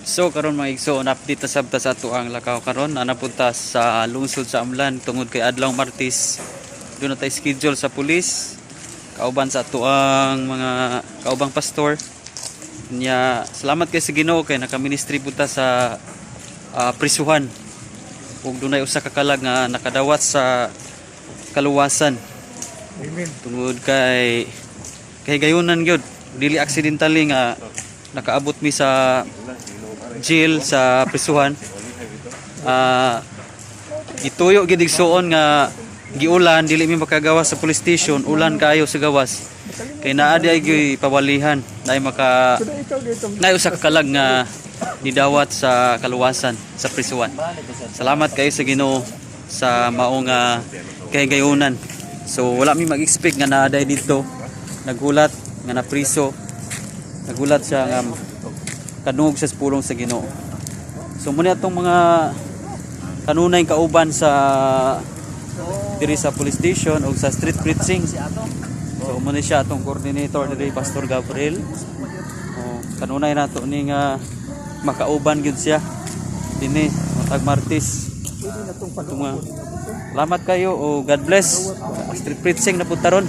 So karon, mga igsoon, update na sabta sa ato ang lakaw karon. Ana punta sa lungsod sa Amlan tungod kay adlaw Martes. Duna tay schedule sa pulis kauban sa ato ang mga kaubang pastor. Nya salamat kay sa Ginoo kay naka-ministry punta sa prisuhan ug dunay usa ka kalag nga nakadawat sa kaluwasan. Amen. Tungod kay gayunan gyud, dili accidentally nga nakaabot mi sa jail, sa prisuhan. Gituyo gid, igsuon, nga giulan, dili mi makagawas sa police station, ulan kaayo sa gawas kay naa di ay gyud pawalihan nay maka So ikaw dito. nay usa ka kalag nga nidawat sa kaluwasan sa prisuhan. Salamat kayo sa Ginoo sa maong kahigayunan. So wala mi mag-expect nga naa day dito. Nagulat nga napriso. Nagulat siya nga kadungog siya sa pulong sa Ginoo. So muna atong mga kanunay kauban sa diri sa police station o sa street preaching. So muna siya atong coordinator diri, Pastor Gabriel. Oh, kanunay nato ni nga makauban gyud siya dinhi matag Martes. Pwede na itong Itong, salamat kayo o God bless. Street preaching na pud taron.